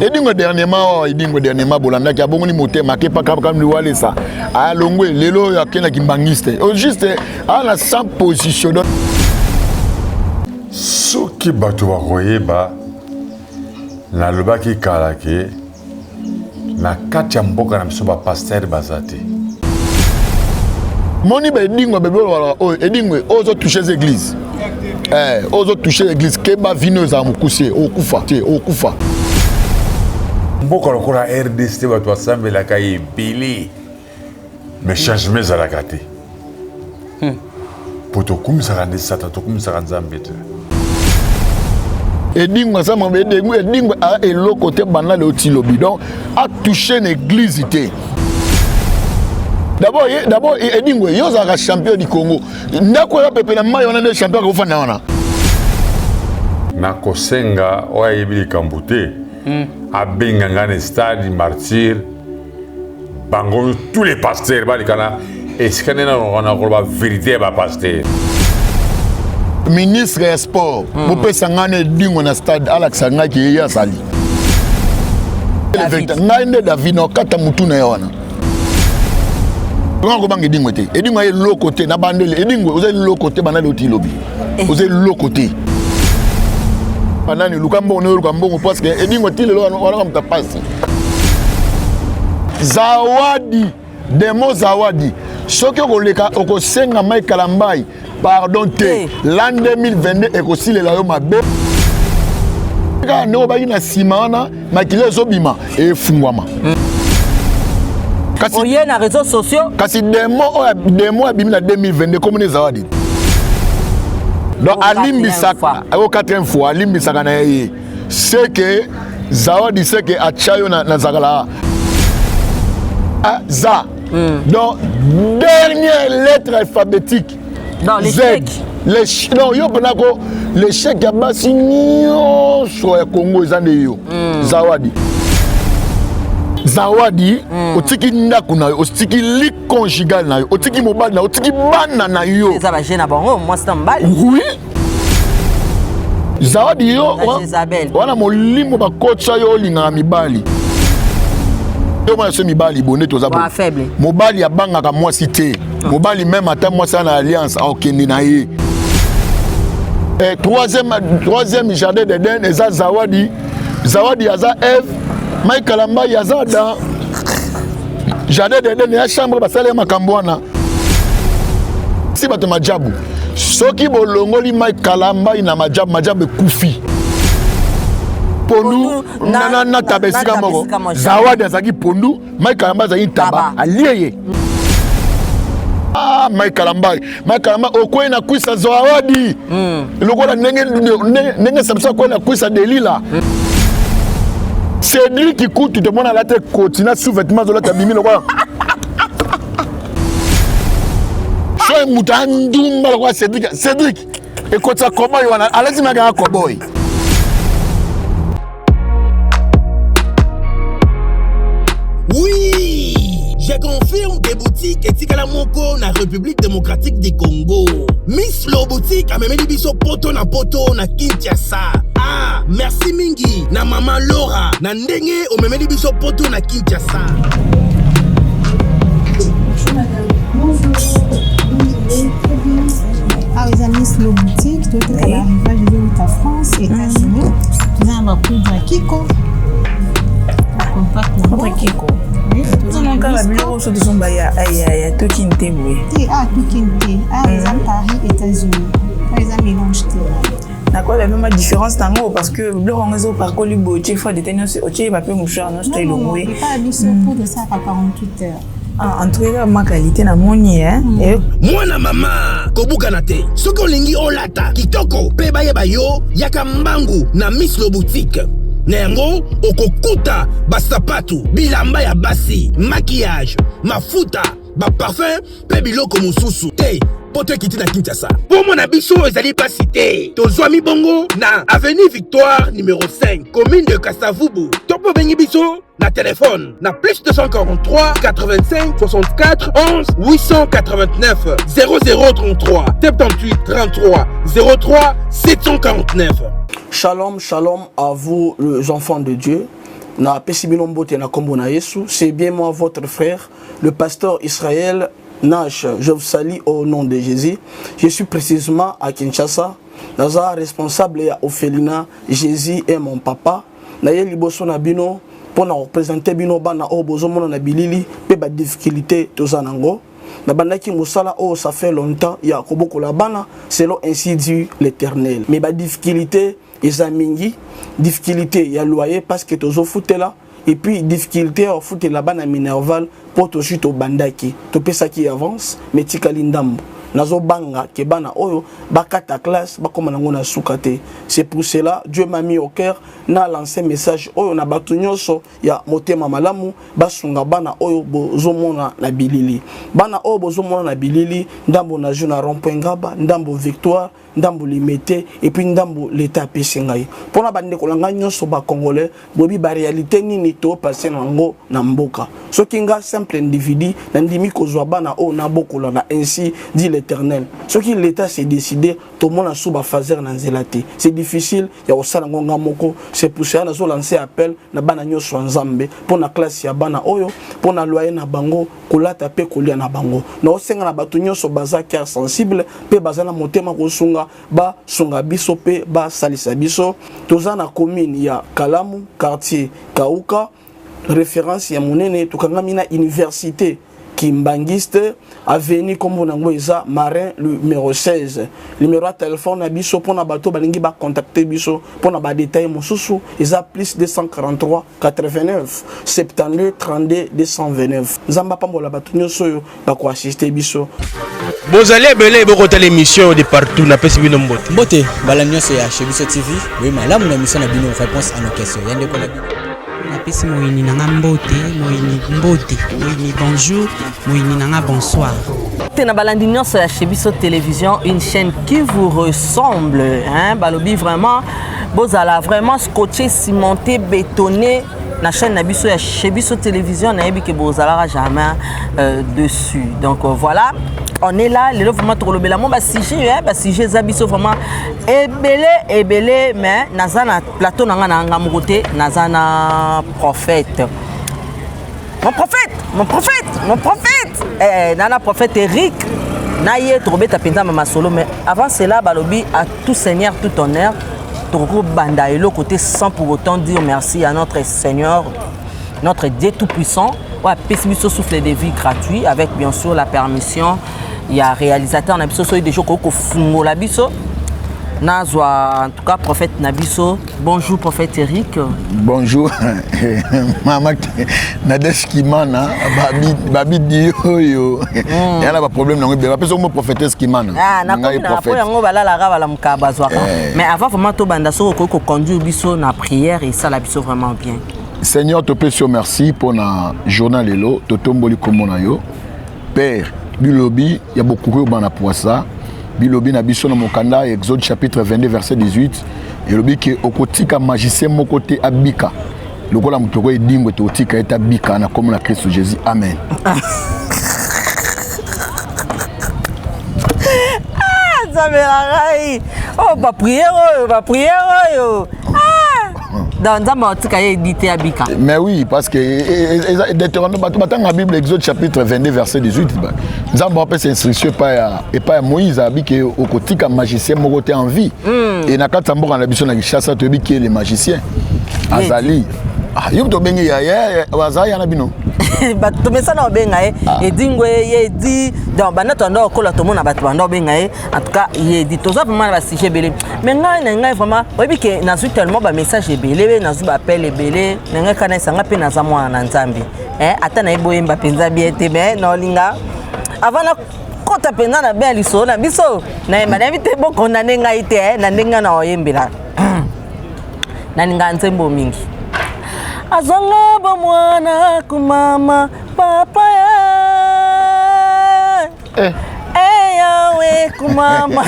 Edingwe dernièrement oyo, Edingwe dernièrement bolandaki, abongoli motema, akepaka walesa, alongwe. Lelo oyo akendaki mbangiste au juste aa na sans position. Donc soki bato bakoyeba, nalobaki kala ke na kati ya mboka na biso bapasteur baza te. Moni baEdingwe bebe oyo, Edingwe oyo ozotouche eza église, oyo ozotouche église. Keba, vino ezala mokuse, okufa te, okufa. Mboka lokola RDC, bato basambelaka ebele, mais changement ezalaka te, po tokumisaka nde Satan, tokumisaka Nzambe te. Edingwe aza mabe. Edingwe, Edingwe aya eloko te. Banda leo ti lobi, donc atouche na église te. D'abord, d'abord Edingwe, yo ozalaka champion du Congo, ndako oyo pepe na mai wana nde champion akofanda wana. Nakosenga oyo ayebi likambo te abenga ngai na stade Martyr. Bango tous les pasteurs baleka na esika nde na koloba vérité ya bapasteur. Ministre ya sport, bopesa ngai na Edingwe na stade, alakisa ngai ke ye azali ngai nde David na okata mutu na ye wana. Nga kobanga Edingwe te. Edingwe aye eloko te na bandele. Edingwe, oza eloko te. Bandele oti lobi, oza eloko te. Banani, luka mbongo, noyo luka mbongo, parce que Edingwe ti lelo wana moto apasi. Zawadi demo, Zawadi, soki okoleka okosenga Mike Kalambai pardon te, l'an 2022 ekosilela yo mabe. Kaka ndenge obaki na nsima wana, makili ezobima, efungwama. Kasi oye na réseaux sociaux. Kasi demo oyo, demo abimi na 2022, komona Zawadi. Donc alimbisaka au quatrième fois, alimbisaka na ye c'est que Zawadi, c'est que atya yo na zakala a za. Donc dernière lettre alphabétique. Non, l'échec. Z. Non, yo mpena ko l'échec ya basi nyonso ya Congo eza nde yo. Zawadi, Zawadi, otiki ndako na yo, otiki lit conjugal na yo, otiki mobali na yo, otiki bana na yo. Eza baje na bango, mwasi na mobali. Oui, Zawadi, yo wana molimo bakotisa yo, olingaka mibali. Yo mwana so mibali bonde toza. Mobali abangaka mwasi te. Mobali même ata mwasi na alliance, akokende na ye. Troisième jardin d'Eden eza Zawadi. Zawadi aza Eve, Mike Kalambai aza Adam. Jardin d'Eden ya chambre basali ya makambo wana. Si bato majabu, soki bolongoli Mike Kalambai na majabu, majabu ekufi. Pondu na taba esika moko. Zawadi azalaki pondu, Mike Kalambai azalaki ntaba, alie ye. Ah, Mike Kalambai, Mike Kalambai okwei na kwisa Zawadi lokola ndenge Samson akwei na kwisa Delila. Cédric kutu tomona alata ekoti na sous-vêtement, azolata bimi lokola so moto andumba lokola Cédric. Cédric ekotisa koboy wana, alati makaka koboy. Oui, je confirme que boutique etikala moko na République démocratique du Congo. Miss Lo Boutique amemeli biso poto na poto na Kinshasa. Ah, merci mingi na mama Laura na ndenge omemeli biso poto na Kinshasa. Bonjour madame. Bonjour. Bonjour. Très bien. Awa eza Miss Lo Boutique, toteka baarrivage ezowuta France, États-Unis. Toza na bapoudre ya kiko, poudre kiko. Tozomona biloko so tozomba ya tokini te boye. Te, awa tokini te, awa eza Paris, États-Unis, awa eza mélange te. Nakoyeba mpe ma différence nango, parce que biloko yango ezopakoli boye, otie fois dete nyonso, otie papier mouchoir nyonso to elongwe. Epa biso poudre esalaka 48 heures. Ah, en tout cas ma qualité namoni. Mwana mama, kobukana te. Soki olingi olata kitoko mpe bayeba yo, yaka mbangu na Miss Lo Boutique. Na yango okokuta basapatu, bilamba ya basi, maquillage, mafuta, baparfum mpe biloko mosusu te. Poto ekiti na Kinshasa. Mpo na biso ezali pasi te. Tozwami bongo na avenue Victoire numéro 5, commune de Kasavubu. To mpo obengi biso na téléphone na plus 243 85 64 11 889 0033 78 33 03 749. Shalom, shalom à vous les enfants de Dieu. Napesi bino mbote na kombo na Yesu. C'est bien moi votre frère, le pasteur Israël Nash. Je vous salue au nom de Jésus. Je suis précisément à Kinshasa. Naza responsable ya orphelinat Jésus est mon papa. Naye liboso na bino pona représenter bino bana oyo bozomona na bilili pe ba difficulté toza nango. Nabandaki mosala oyo ça fait longtemps ya kobokola bana selon ainsi dit l'Éternel. Mais ba difficulté eza mingi, difficulté ya loyer parce que tozofutela, et puis difficulté ya kofutela bana minerval po tozwi tobandaki topesaki avance mais tikali ndambo. Nazobanga ke bana oyo bakata classe bakoma nango na suka te. C'est pour cela Dieu m'a mis au cœur na lancer message oyo na bato nyonso ya motema malamu basunga bana oyo bozomona na bilili. Bana oyo bozomona na bilili, ndambo na jeu na rond-point Ngaba, ndambo Victoire, ndambo Limete, et puis ndambo l'État apesi ngai. Mpona bandeko na ngai nyonso ba Congolais, boyebi ba réalité nini to passer nango na mboka. Soki nga simple individu nandimi kozwa bana oyo nabokola na ainsi dit l'Éternel. Soki l'État s'est décidé, tomona sous ba phaser na nzela te. C'est difficile ya kosala ngo nga moko. C'est pour cela nazo lancer appel na bana nyonso ya Nzambe mpona classe ya bana oyo, mpona loyer na bango, kolata pe kolia na bango. Naosenga na bato nyonso baza cœur sensible pe baza na motema kosunga, basunga biso pe basalisa biso. Toza na commune ya Kalamu, quartier Kauka, référence ya monene, tokangami na université Kimbanguiste, avenue kombo nango eza Marin numéro 16. Numéro ya téléphone na biso mpona bato balingi ba contacter biso mpona ba détail mosusu eza plus 243 89 72 32 229. Nzambe apambola bato nyonso oyo bakoassiste biso. Bozali ebele bokotala émission de partout, napesi bino mbote. Mbote bala nyonso ya Chez Biso TV, boye malamu na émission na bino réponse à nos questions. Ya ndeko na bino. Napesi moyini na nga mbote, moyini mbote, moyini bonjour, moyini na nga bonsoir. Te na balandi nyonso ya Chez Biso Télévision, une chaîne qui vous ressemble, hein, balobi vraiment bozala vraiment scotché, cimenté, bétonné na chaîne na biso ya Chez Biso Télévision, nayebi ke bozalaka jamais dessus. Donc voilà, on est là, lelo vraiment tokolobela mo ba sujet, hein, ba sujet eza biso vraiment ebele ebele, mais naza na plateau na nga na nga moko te, naza na prophète. Mon prophète, mon prophète, mon prophète. Eh, nana prophète Eric, na ye tokobeta mpenza mama solo, mais avant cela balobi à tout seigneur tout honneur, tokobanda eloko te sans pour autant dire merci à notre Seigneur, notre Dieu tout-puissant, oyo apesi biso souffle de vie gratuit avec bien sûr la permission ya réalisateur na biso soki déjà okoki kofungola biso. Nazwa en tout cas prophète na biso. Bonjour prophète Eric. Bonjour mama Nadège Kimana, babi di oyo. Ya na ba problème nango ebele. Bapesa mo prophétesse Kimana. Ah, na komi na po yango balalaka balamuka bazwaka. Mais avant vraiment tobanda, soki okoki koconduire biso na prière esala biso vraiment bien. Seigneur, topesi yo merci mpona journal lelo, totomboli kombo na yo. Père, bilobi ya bokuku oyo bana poisa, bilobi na biso na mokanda Exode chapitre 22 verset 18, elobi ke okotika magicien moko te abika lokola moto okoyo edingwe te, otika ye te abika na kombo na Christ Jésus. Amen. Ah, Nzambe na ngai, oyo bapriere oyo, bapriere oyo. Ah! Donc Nzambe atika ye edi te abika. Mais oui, parce que Deutéronome, bato batanga Bible, Exode chapitre 22 verset 18, Nzambe apesa instruction epai ya Moïse, abi ke okotika magicien moko te en vie. Et na kati ya mboka na biso na Kinshasa, toyebi ke le magicien azali. Ah, yo tobengi ya ye, azali ya na bino. Bato tomesana obenga ye edingwe, ye edi. Donc banda toanda okola tomona bato banda obenga ye, en tout cas ye edi. Toza vraiment na basujet ebele, mais ngai na ngai vraiment oyebi ke nazwi tellement bamessage ebele, nazwi baappel ebele na ngai kana esanga mpe naza mwana na Nzambe. Ata nayebi oyemba mpenza bien te, mais naolinga avant nakota mpenza na be ya lisolo na biso nayemba, nayebi te bokondane ngai te na ndenge na oyembela. Nalinga nzembo mingi azwanga bomwana kumama papa ya eyawe kumama.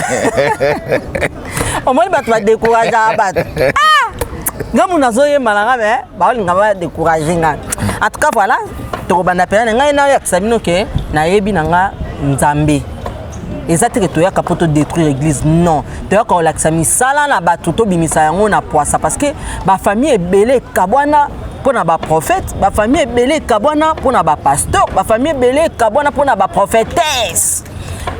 Omoni bato badécourageaka bato. Nga mu nazoyemba na nga, me baolinga badécourage nga. En tout cas voilà, tokobanda mpena na ngai nayakisa bino ke nayebi na nga Nzambe. Eza te ke toyaka mpo todétruire église, non, toyaka kolakisa misala na bato, tobimisa yango na poisa, parce que bafamille ebele ekabwana. mpo na baprophète, bafamille ebele ekabwana mpo na bapasteur, bafamille ebele ekabwana mpo na baprophétesse.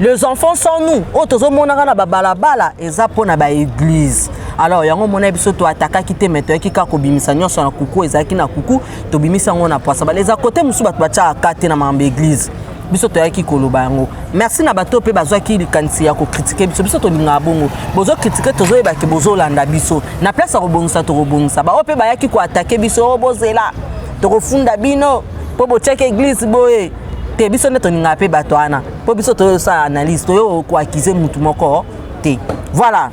Les enfants sans nous oyo tozomonaka na babalabala eza mpo na baeglise. Alors yango omona biso toatakaki te, me toyaki kaka kobimisa nyonso na kuku. Ezalaki na kuku, tobimisi yango na pwasa. Bala eza kote mosusu bato batiaka ka te na makambo eglise. Biso toyaki koloba yango. Merci na bato mpe bazwaki likanisi ya kocritiquer biso. Biso tolingaka bongo, bozocritiquer, tozoyeba ke bozolanda biso na place ya kobongisa. Tokobongisa. Baoyo mpe bayaki koattaquer biso, oyo bozela, tokofunda bino mpo botiaki eglise boye te. Biso nde tolingaka mpe bato wana, mpo biso toyosala analyse, toyo koaccuser mutu moko te. Voilà,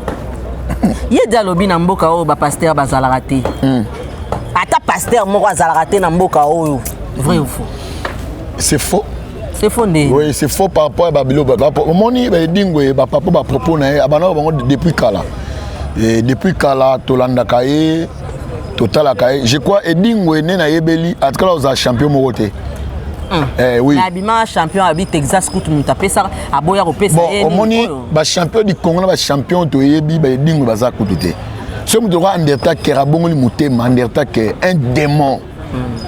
ye di alobi na mboka oyo bapasteur bazalaka te. Ata pasteur moko azalaka te na mboka oyo. Vrai ou faux? C'est faux. C'est faux nde? Oui, c'est faux par rapport à babilo. Omoni, baedingwe, bapapa, bapropos na ye abandaka bango depuis kala. Et depuis kala tolandaka ye, totalaka ye. Je crois Edingwe nde nayebeli atikala kozala champion moko te. Eh, oui. Abima champion abi Texas, kutu moto apesaka, aboya kopesa. Bon, omoni, bachampion du Congo na bachampion toyebi, baedingwe baza kutu te. Soki moto oka Undertaker abongoli motema, Undertaker un démon,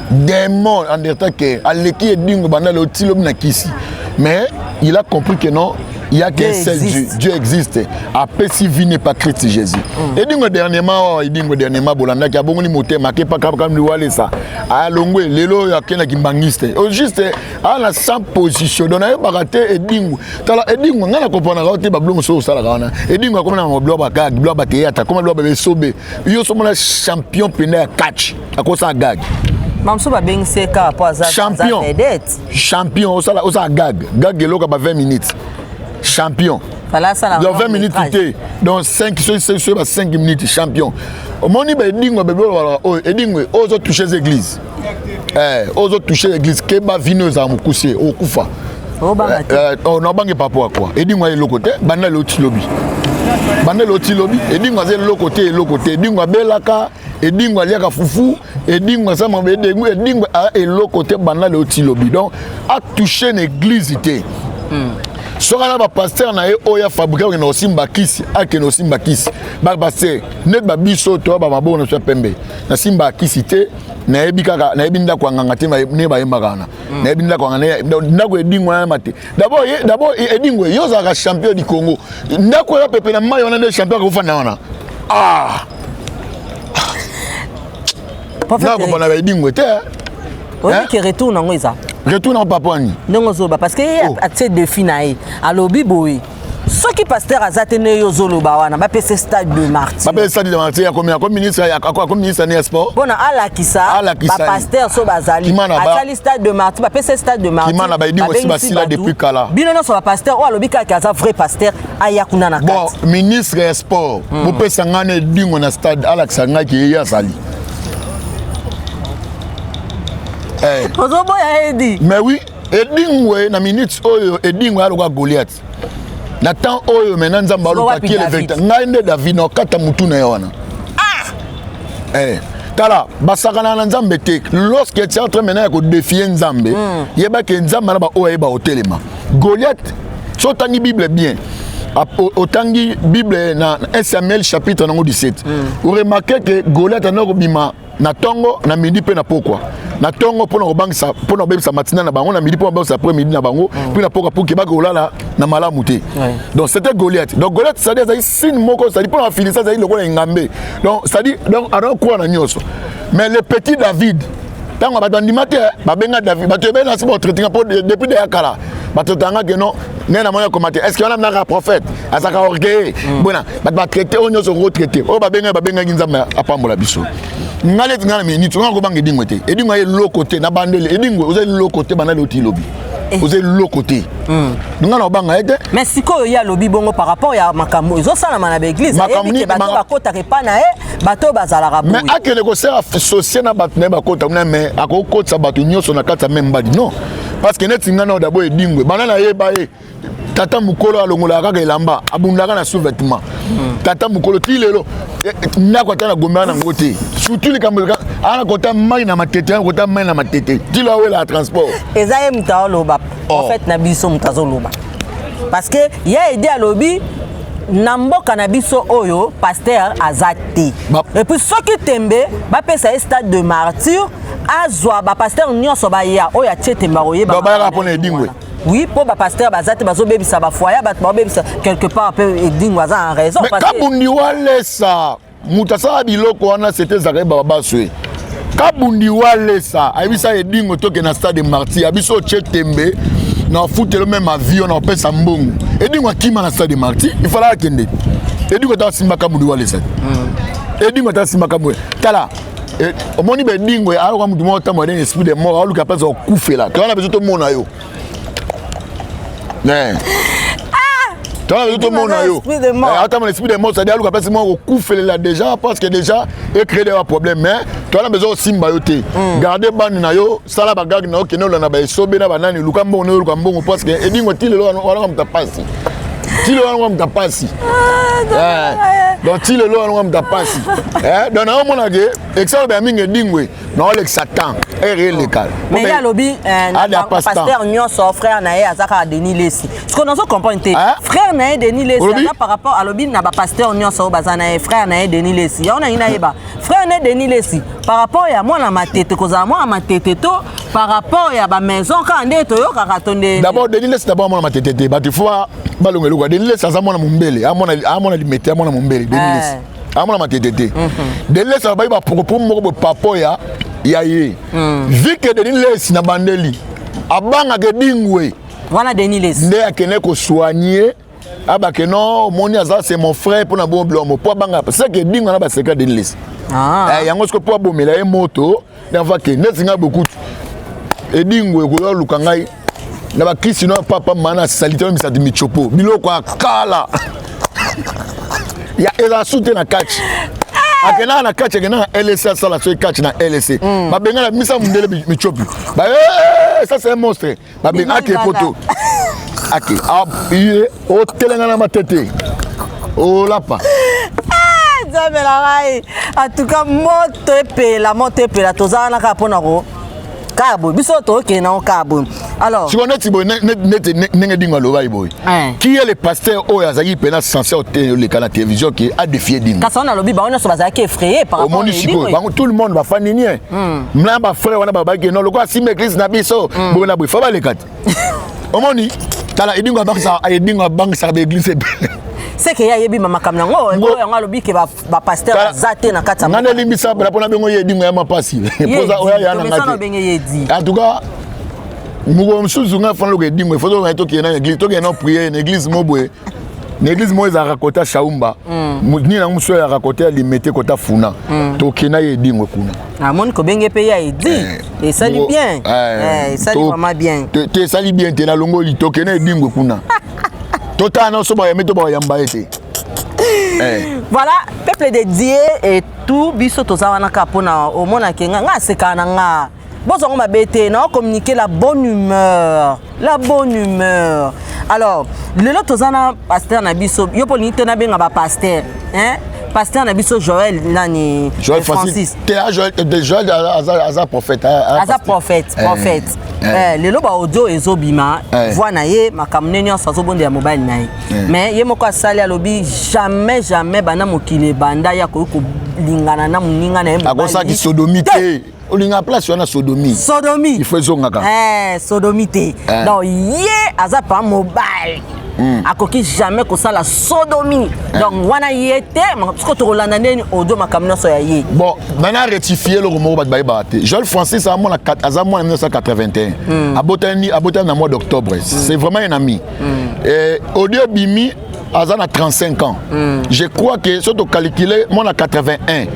démon Undertaker aleki Edingwe banda leo ti lobi na kisi. Mais il a compris que non, il y a qu'un seul Dieu, Dieu existe, apesi vie n'est pas Christ Jésus. Edingwe dernièrement, oh, Edingwe dernièrement bolandaki abongoli motema, akepaka walesa, alongwe. Lelo oyo akendaki mbangiste au juste aa na sans position. Donc nayebaka te Edingwe. Tala Edingwe, ngai nakomprenaka te babilo mosusu osalaka wana. Edingwe akomi na bilo bagag, bilo bathéâtre, akoma bilo babesobe. Yo somona champion mpena ya catch akosala gag? Mamosusu babengisi ye kaka mpo aza champion vedette. Champion osala, osala gag, gag eloka ba 20 minutes, champion. Donc 20 minutes te, donc 5, soki ba 5 minutes, champion. Omoni, baedingwe bebelo oyo, Edingwe oyo ozotouche église, oyo ozotouche église, keba, vino ezala mokuse, okufa. Nabange par rapport à quoi? Edingwe aza eloko te. Banda lelo ti lobi, banda lelo ti lobi, Edingwe aza eloko te, eloko te. Edingwe abelaka, Edingwe aliaka fufu, Edingwe aza mabe, Edingwe aza eloko te banda lelo ti lobi. Donc atouche na église te. Soki aza bapasteur na ye oyo afabriquer, akende kosimba kisi, akende kosimba kisi. Bapasteur neti babiso to bamaboko na biso ya pembe, nasimbaka kisi te. Nayebi kaka, nayebi ndako ya nganga te nde bayembaka wana. Nayebi ndako ya nganga, ndako Edingwe wana te. D'abord Edingwe, yo ozalaka champion du Congo, ndako oyo pepe na mai wana nde champion akofanda wana. Ah, nakopana baedingwe te. Oyebi ke retour nango eza. Retour nango papa wani? Ndenge ozoloba, parce que ye atie défi na ye, alobi boye: soki pasteur aza te, nde yo ozoloba wana, bapesa stade de Martyr. Bapesa stade de Martyr, akomi akomi ministre, akomi ministre ne ya sport. Mpona alakisa bapasteur so bazali, asali stade de Martyr, bapesa stade de Martyr. Kimana baedingo si basila depuis kala. Bino nyonso bapasteur oyo alobi kaka aza vrai pasteur, aya kuna na kati. Bon, ministre ya sport, bopesa ngai na Edingo na stade, alakisa ngai ke ye azali. Ozoboya Edi? Mais oui, Edingwe na minute oyo, Edingwe aloka Goliath na temps oyo. Maintenant Nzambe alukaki le vecteur, ngai nde David na okata mutu na ye wana. Eh, tala, basakanaka na Nzambe te. Lorsque tu es en train maintenant ya kodéfier Nzambe, yebaki Nzambe na baoyo ayeba kotelema. Goliath, so otangi Bible bien, otangi Bible na 1 Samuel chapitre nango 17, oremarquer ke Goliath anda kobima na ntongo, na midi mpe na pokwa. Na ntongo mpona kobangisa, mpona kobebisa matina na bango, na midi mpona kobebisa après midi na bango, mpe na pokwa mpo kebaki kolala na malamu te. Donc c'était Goliath. Donc Goliath, c'est-à-dire azali signe moko, c'est-à-dire mpona bafilistin azali lokola engambe. Donc c'est-à-dire, donc aza na nyonso. Mais le petit David, ntango bato bandima te, babenga David, bato ebele na si baotraitinga mpo depuis deya kala bato tanga ke non, nde namoni akoma te. Est ce que wana mnaka prophète azalaka orgueil bona bato batraite oyo nyonso okotraite oyo babengaki, babengaki. Nzambe apambola biso. Ngai neti ngai na minute ngai kobanga Edingwe te. Edingwe aye eloko te na bandele. Edingwe oza eloko te banda leo ti lobi, oza eloko te. Ngai na kobanga ye te. Mais sikoyo ye alobi bongo par rapport ya makambo ezosalama na baeglise. Ayebi ke bato bakotaka epa na ye, bato oyo bazalaka. Mais akende kosala sosie na bato na ye bakota kuna, mais akokotisa bato nyonso na kati ya même mbadi? Non, parce que neti ngai na d'abord Edingwe, banda nayeba ye, tata mokolo alongolaka kaka elamba, abundaka na sous-vêtement. Tata mokolo ti lelo ndako ata na gombe wana nango te. Surtout likambo ana kota mai na Matete, ana kota mai na Matete ti lo awelaka transport. Eza ye moto aoloba, prophète na biso moto azoloba, parce que ye Edi alobi. Na mboka na biso oyo, pasteur aza te. Et puis soki tembe, bapesa ye stade de martyr, azwa bapasteur nyonso baya oyo atie tembe akoyeba. Donc bayaka mpona Edingwe. Oui, mpo bapasteur baza te, bazobebisa bafoyer, bato bazobebisa. Quelque part mpe Edingwe aza en raison. Mais parce que- Kabundi Walesa, moto asala biloko wana, c'était Zakari Bababaswe. Kabundi Walesa ayebisa Edingwe: tokende na stade martyr, abiso otie tembe na ofutelo même avion na opesa mbongo. Edingwe akima na stade martyr, ifala akende. Edingwe ata asimba Kabundi Walesa te. Edingwe ata asimba Kabundi, tala, omoni baEdingwe ayoka motu moko otambola ndenge esprit de mort, aoluka place okufela. Towana biso tomona yo. Towana biso tomona yo. Esprit de mort. Atambola esprit de mort, c'est-à-dire aluka place moko kokufelela déjà, parce que déjà ecréer des problème. Mais towana besoin osimba yo te. Garde bande na yo, sala bagage na yo, kende olanda baesobe na banani, luka mbongo na yo, luka mbongo, parce que Edingwe ti lelo wana moto apasi, ti lelo wana moto apasi. Donc ti lelo wana moto apasi. Donc naomona ke exemple ya mingi, Edingwe naolekisa temps ere eleka. Mais ye alobi Ade apasse temps. pasteur nyonso, frère na ye aza kaka Denis Lesi. Ce que nazo comprendre te, frère na ye Denis Lesi Olobi? aza par rapport, alobi na bapasteur nyonso oyo baza na ye, frère na ye Denis Lesi. Yango nangi nayeba, frère na ye Denis Lesi par rapport ya mwana Matete, kozala mwana Matete to par rapport ya bamaison kaka nde toyokaka to nde? D'abord, Denis Lesi d'abord mwana Matete te. Bato fo balonga eloko. Denis Lesi aza mwana Mombele, amona Limete, amona Mombele. Denis Lesi amona Matete te. Denis Lesi alobaki bapropos moko boye papo ya ye, vu que Denis Lesi na bandeli abangaka Edingwe. Wana Denis Lesi nde akende kosoigne abake non, omoni aza, c'est mon frère, mpona bongo bilomo mpo abanga seke Edingwe na baseka Denis Lesi. Yango siko mpo abomela ye moto nde ake neti ngai bokutu Edingwe ekoya oluka ngai na bakisi no papa mana salite oyo misati michopo biloko ya kala ya ezala su te na kati. Akendaka na kati, akendaka na LC, asala soki kati na LC, babengana misa mondele michopi ba ça c'est un monstre. Babenga ake poto ake ye otelenga na matete olapa. Nzambe na ngai, en tout cas moto epela, moto epela. Toza wana kaka mpona ko kaka boye, biso tokokende nango kaka boye. Alors sikoyo neti boye, neti ndenge Edingwe alobaki boye, qui est le pasteur oyo azalaki mpena censé oleka na télévision ke adéfier Edingwe? Kasi wana alobi bango nyonso bazalaki effrayé par rapport Omoni sikoyo bango, tout le monde bafandi nie na bafrère wana babaki non, lokola asimba église na biso boye na boye, fa baleka te. Omoni, tala, Edingwe abangisaka, Edingwe abangisaka baéglise ebele. C'est que ye ayebi makambo nango oyo, yango alobi ke bapasteur aza te na kati ya Nga nelimbisa mpona mpona bengo ye Edingwe ya mapasi. Oyo ya na nga te. En tout cas mokolo mosusu nga fana loka Edingwe, fo tokende, tokende na église, tokende na prière na église mo boye, na église moko ezalaka kota Shaumba, nini yango mosusu ezalaka kota ya Limete, kota Funa. Tokenda ye Edingwe kuna. Amoni kobenge mpe ya edi, esali bien, esali vraiment bien. Te, esali bien te, nalongoli. Tokende Edingwe kuna, totala nyonso bayambi to bayamba ye te. Voilà, peuple de Dieu et tout, biso toza wana kaka mpona omonake nga nga asekaka na nga, bozwango mabe te, na communiquer la bonne humeur, la bonne humeur. Alors lelo toza na pasteur na biso, yo mpo olingi te nabenga bapasteur, hein? Pasteur na biso Joël nani? Joël Francis te, Joël, Joël aza prophète. Aza prophète, prophète. Lelo baaudio ezobima, voix na ye, makambo nde nyonso azobondela mobali na ye. Mais ye moko asali, alobi jamais, jamais banda mokili ebanda ye akoki kolingana na moninga na ye. Akosaki sodomie te, olinga place wana sodomie. Sodomie. Il faut ezongaka. Sodomie te. Donc ye aza pa mobali, akoki jamais kosala sodomie. Donc wana ye te. Siko tokolanda ndeni audio, makambo nyonso ya ye. Bon, nana rectifie eloko moko bato bayebaka te. Joel Francis aza mwana 1981, abotani na mois d'octobre. C'est vraiment un ami. Audio bimi, aza na 35 ans. Je crois que so tocalcule mwana 81,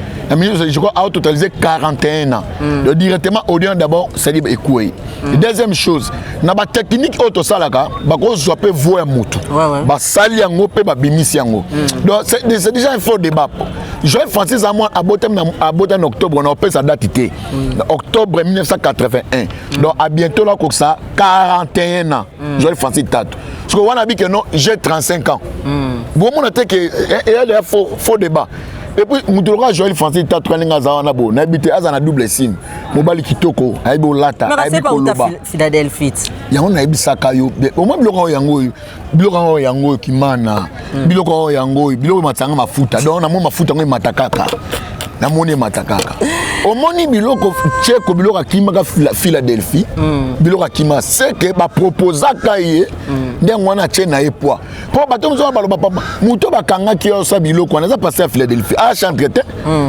je crois a totalisé 41 ans. Donc directement audio d'abord, c'est-à-dire ekwei. Deuxième chose, na batechnique oyo tosalaka, bakozwa mpe voix ya motu, basali yango mpe babimisi yango. Donc c'est déjà un faux débat. Joël Francis abotami na octobre, na opesa date te, octobre 1981. Donc à bientôt là kokisa 41 ans Joël Francis Tatu. Parce que wana bike non, j'ai 35 ans, bomona te ke eya deya faux débat. Et puis moto lokola Joël Francis Tatu, ndenge aza wana bo, nayebi te, aza na double sim. Mobali kitoko, ayebi olata, ayebi koloba. Philadelphie. Yango nayebisaka yo, omoi biloko oyo, yango oyo, biloko yango, yango oyo kimana, biloko oyo, yango oyo, biloko ematanga mafuta. Donc namoni mafuta yango emata kaka, namoni emata kaka. Omoni biloko tieko, biloko akimaka Philadelphie, biloko akima seke baproposaka ye ndenge wana, atie na ye poids, mpo bato mosusu baloba pamba. Moto bakangaki yo osa biloko wana eza pasteur ya Philadelphie, achantre te,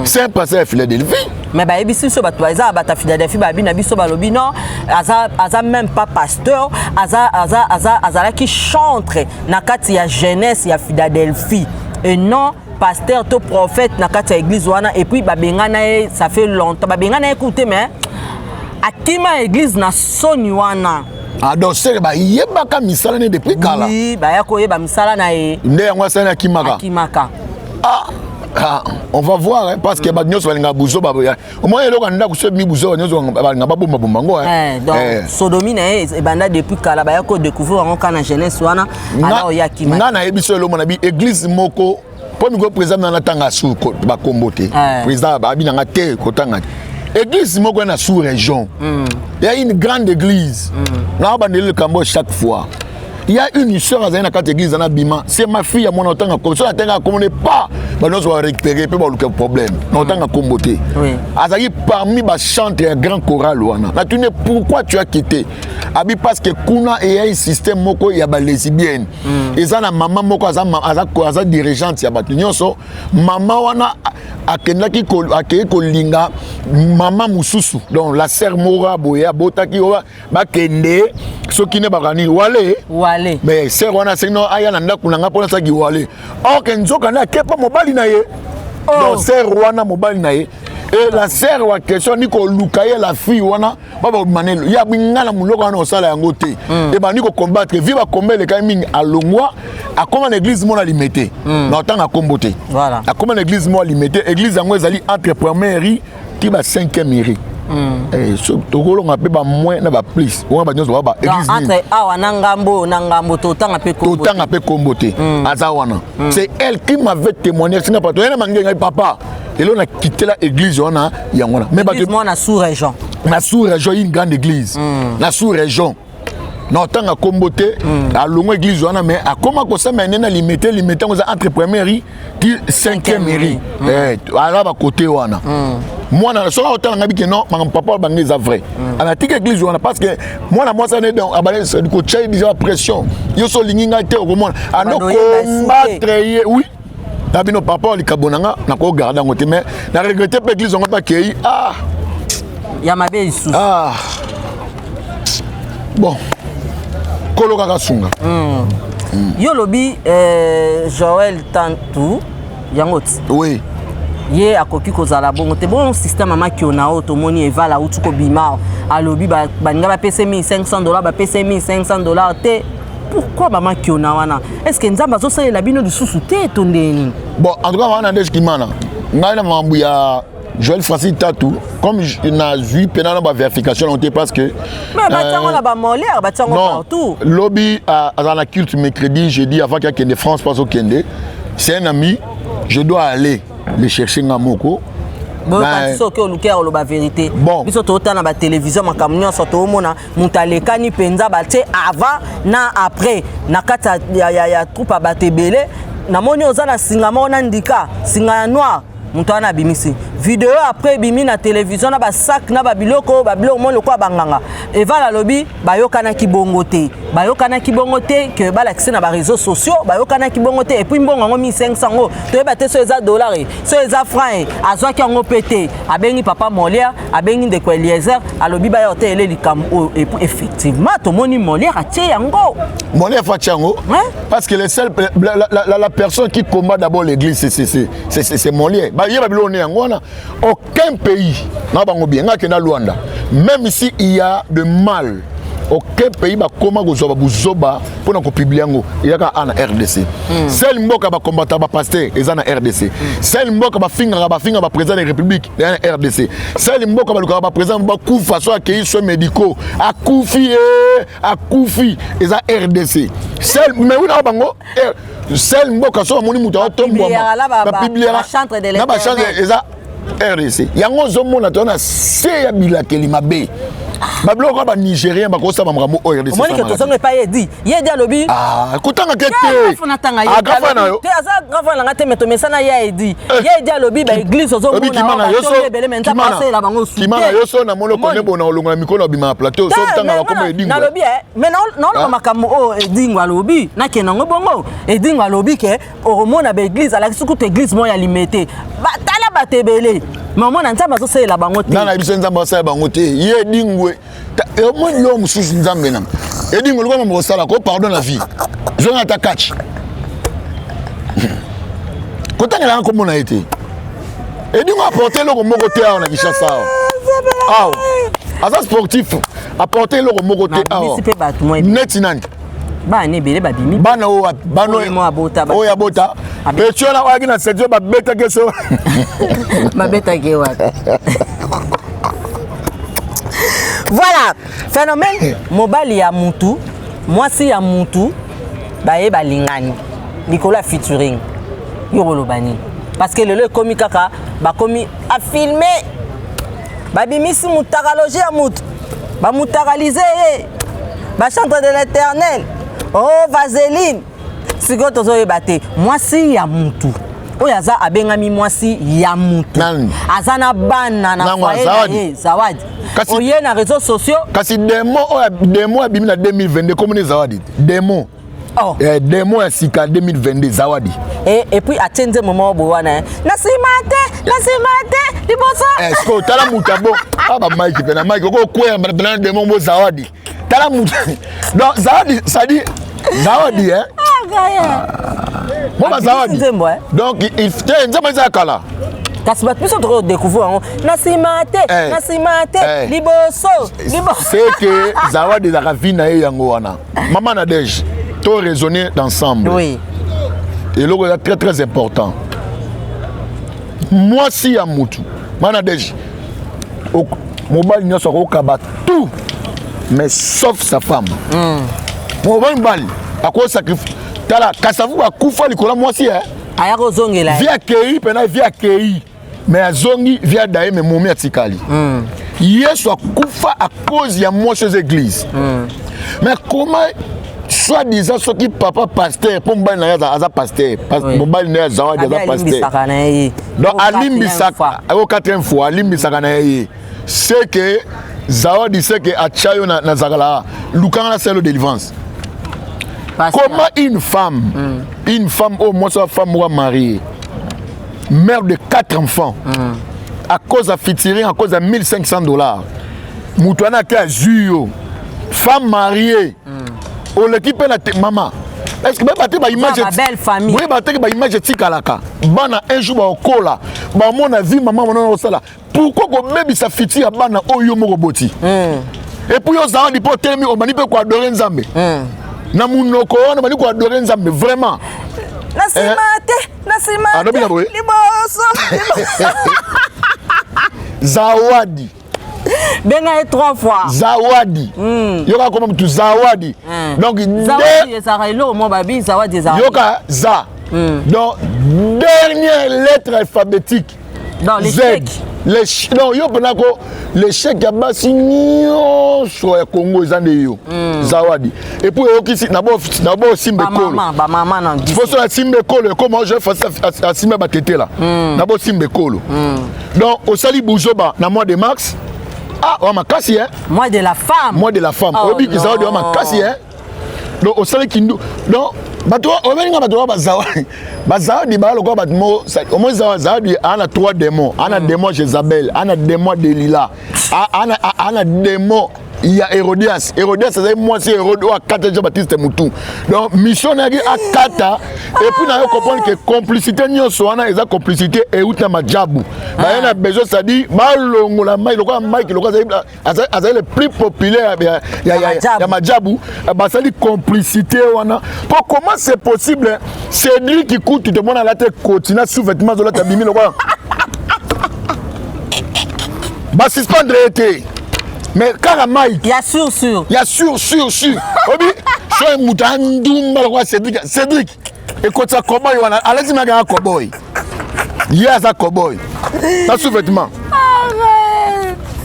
c'est un pasteur ya Philadelphie. Mais bayebisi biso, bato eza bato ya Philadelphie babi na biso, balobi non, aza même pas pasteur, azalaki chantre na kati ya jeunesse ya Philadelphie et non pasteur to prophète na kati ya église wana. Et puis babengana ye, ça fait longtemps babengana ye kute, mais akima église na soni wana. Ah, donc seke bayebaka misala ne depuis kala. Oui, baya koyeba misala na ye. Nde yango asali, akimaka. Akimaka. Ah ah, on va voir hein, parce que bato nyonso balingaka buzo, omoi eloko ya ndako so ebimi buzo, nyonso balinga babombabomba ngo. Donc sodomie na ye ebanda depuis kala, baya kodécouvrir yango kaka na jeunesse wana. Alors ye akima. Nga nayebi so eloko na bi église moko, mpo mikolo président na natanga su bakombo te. Président abi nanga te kotanga te. Église moko ya na sous région, il y a une grande église na bandeli likambo. Chaque fois il y a une sœur azali na kati église na bima, c'est ma fille ya mwana. Otanga kombo, so natanga kombo ne pas, bato nyonso barécupéré mpe baluka problème na otanga kombo te. Azalaki parmi bachantre ya grand choral wana. Natuni: "Pourquoi tu as quitté?" Abi: "Parce que kuna eyai système moko ya balesbienne. Eza na mama moko aza, aza dirigeante ya bato nyonso. Mama wana akendaki, akei kolinga mama mosusu, donc la sœur moko boye abotaki oyo bakende soki nde baka nini, wale." Wale. Mais sœur wana asengi no aya na ndako na nga mpona asalaki wale. Or ke nzoka nde akepa mobali na ye. Donc sœur wana, mobali na ye et la sœur wa question ni koluka ye, la fille wana babamana ye abi nga na moloko wana osala yango te. Ebandi kocombattre vi, bakomba elekaki mingi, alongwa, akóma na église moko na Limete, na otanga kombo te. Akóma na église moko Limete. Église yango ezali entre première rue ti ba cinquième rue. So tokolonga mpe bamoin na baplus wana, bato nyonso baba église nini. Entre awa na ngambo na ngambo, totanga mpe kombo. Totanga mpe kombo te. Aza wana, c'est elle qui m'avait témoigné singa pato ye na mange ngai: "Papa, elo na kitela église wana, yango wana." Mais bato église moko na sous région. Na sous région, une grande église na sous région, na otanga kombo te. Alongwa église wana, mais akóma kosamba nde na Limete. Limete yango eza entre première rue ti cinquième rue. Aza bakote wana. Mwana soki akotala ngai bike non, makambo papa bango eza vrai. Anatika église wana parce que mwana mwasi ane abandi kotia ye déjà pression: "Yo so olingi ngai te, okomona." Ando combattre ye. Oui, na bino papa, likabo na nga nakogarde yango te, mais na regrette mpe église yango mpe akei. Ah. Ya mabe lisusu. Ah bon, kolo kaka sunga. Yo olobi Joel Tantu yango ti. Oui. Ye akoki kozala bongo te. Bongo système amakiona oyo tomoni, evala auti kobima, alobi baninga bapesa 1500 dollars, bapesa 1500 dollars te. Pourquoi bamakiona wana? Est ce que Nzambe azosalela bino lisusu te to ndenge nini? Bon, en tout cas wana nde kimana ngai na makambo ya Joël Francis Tatu, comme nazwi mpena na bavérification nango te, parce que Mais batiango na bamolière, batiango partout. Lobi aza na culte mercredi, jeudi avant qu'il France, parce okende, c'est un ami, je dois aller le chercher nga moko. Boyokanisi soki oluki ya koloba vérité. Bon. Biso totala na batélévision, makambo nyonso toomona, moto alekani mpenza, batie avant na après na kati ya troupe ya bato ebele. Namoni oza na singa moko na ndika singa ya noir. Moto wana abimisi video, après ebimi na télévision na basak na babiloko babiloko moi lokola banganga. Eval alobi bayokanaki bongo te, bayokanaki bongo te ke balakisi na baréseaux sociaux, bayokanaki bongo te. Et puis mbongo yango 1500 yango, toyeba te so eza dollar e so eza franc e, azwaki yango mpe te. Abengi papa Molière, abengi ndeko Eliezer, alobi baya oteyele likambo oyo. Et puis effectivement tomoni Molière atie yango. Molière atie yango parce que le seul, la personne qui combat d'abord l'église, c'est Molière. Bayeba biloko ne yango wana. Aucun pays na bango bien nga akenda Luanda, même si il y a de mal. Aucun pays bakoma kozwa babuzoba mpo na kopublier yango, eyaka a na RDC. Seul mboka bakombata bapasteur eza na RDC. Seul mboka bafingaka, bafinga baprésident de République eza na RDC. Seul mboka balukaka baprésident bakufa, so akei soins médicaux akufi, ye akufi, eza RDC seul. Mais wi na bango, seul mboka so bamoni moto aotombwama, bapubliaka na bachantre, eza RDC. Yango ozomona to na se ya bilakeli mabe, babiloko ya banigérien bakosala makambo oyo RDC. Omoni ke tozonga epai Edi. Ye Edi alobi. Kotanga ke te. Grand na yo te, aza grand frère nanga te, mais tomesana. Ye Edi, ye Edi alobi baéglise ozomona ebele, mais Nzambe asalela bango. Kimana yo so namoni okone bona olongola mikolo obima na plateau, so otanga bakoma Edingo. Nalobi, mais naoloba makambo oyo Edingo alobi, nakende yango bongo. Edingo alobi ke okomona baéglise, alakisi kutu église moko ya Limete, batala bato ebele, mais omona Nzambe azosalela bango te. Nana biso Nzambe asalela bango te. Ye Edingwe, omoni yo mosusu, Nzambe na Edingwe lokola mambo kosala ko pardon na vie, zonga ata catch, kotangelaka komona ye te. Edingwe apporte eloko moko te awa na Kinshasa. Awa awa aza sportif, apporte eloko moko te awa. Neti nani? Bana ebele babimi. Bana oyo, bana oyo abota peti wana oyaki na section, babetaki so. Babetaki wapi? Voilà phénomène, mobali ya mutu, mwasi ya mutu, baye balingani likolo ya featuring. Yo koloba nini? Parce que lelo ekomi kaka bakomi afilmer, babimisi mutakalogie ya mutu, bamutakalize ye, bachantre de l'Éternel, oh vaseline. Sikoyo tozoyeba te, mwasi ya mutu oyo aza abengami mwasi ya mutu, aza na bana na foyer na ye, Zawadi, oye na réseaux sociaux. Kasi démon oyo, démon abimi na 2022, komoni Zawadi, démon. Oh. Eh, démon ya sika 2022, Zawadi. Et puis atie nzembo moko boye wana, na nsima te, na nsima te, liboso. Eh, sikoyo tala moto abo a bamike mpe na mike okokwea mpena démon bo Zawadi. Tala moto, donc Zawadi, c'est-à-dire Zawadi, hein, mo bazawadi, donc te, nzembo eza ya kala. Kasi bato biso tokodécouvrir yango na nsima te, na nsima te, liboso. C'est que Zawadi ezalaka vie na ye yango wana. Mama Nadege, to raisonner d'ensemble. Oui. Eloko eza très très important, mwasi ya mutu, mama Nadege, mobali nyonso akokaba tout, mais sauf sa femme. Mobali, mobali akosacrifie. Tala Kasavu, akufa likolo ya mwasi. Aya kozongela. Vie akei mpena, vie akei, mais azongi, vie adaye, mais momi atikali. Yesu akufa à cause ya mwasi, eza église. Mais comment, soit disant soki papa pasteur, mpo mobali na ye aza pasteur, mobali na ye Zawadi aza pasteur, donc alimbisaka o quatrième fois, alimbisaka na ye. C'est que Zawadi, c'est que atya yo na zakala, lukanga na selo délivrance. Comment une femme, une femme oyo mwasi wa femme moko mariée, mère de quatre enfants, à cause ya featuring, à cause ya 1500 $, moto wana ake azwi yo, femme mariée, oleki mpe na te. Mama, est ce que bayeba te baimage? Boyeba te ke baimage etikalaka. Bana un jour bakokola, bamona vie mama mona osala. Pourquoi kobebisa futur ya bana oyo yo moko boti? Et puis yo Zawadi, mpo otelemi, obandi mpe koadorer Nzambe na munoko wana, obandi koadorer Nzambe vraiment. Na nsima te, na nsima Alobi na boye. Liboso. Zawadi. Benga ye trois fois. Zawadi, yoka koma mutu Zawadi, donc Zawadi ezalaka eloko mo babi Zawadi ezalaka. Yoka za, donc dernière lettre alphabétique. Dans l'échec. Z, non, yo mpena ko l'échec ya basi nyonso ya Congo eza nde yo, Zawadi. Et puis oyokisi na bo osimba ekolo, poso asimba ekolo, ekoma joseph asimba batetela na bosimba ekolo. Donc osali buzoba na mois de mars. Ah, wa makasi, hein. Mois de la femme. Mois de la femme. Oyebi Zawadi, wa makasi, hein. Donc osali kindu. Donc bato oyebi bato oyo bazawadi, bazawadi baa lokola bato moko. Omoi Zawadi aa na trois démons: aa na démon Jézabel, aa na démon Delila, aa na démon. ya Herodias. Herodias azali mwasi ya Herode oyo akata Jean Baptiste mutu. Donc mission na yaki akata et puis na yo comprendre que complicité nyonso wana eza complicité euti na majabu. Baye na besoin c'est-à-dire balongola Mike lokola Mike lokola azali azali le plus populaire ya, ya, ya, ya, ya majabu basali complicité wana. Po comment c'est possible Cédric Kutu te mona alate koti na sous-vêtement azolata bimi lokola ba suspendre ye te mais kaka Mike ya sûr sûr ya sûr sûr sûr obi so moto andumba lokola Cédric Cédric ekotisa koboy wana alati maka ya koboy ye aza koboy na sous-vêtement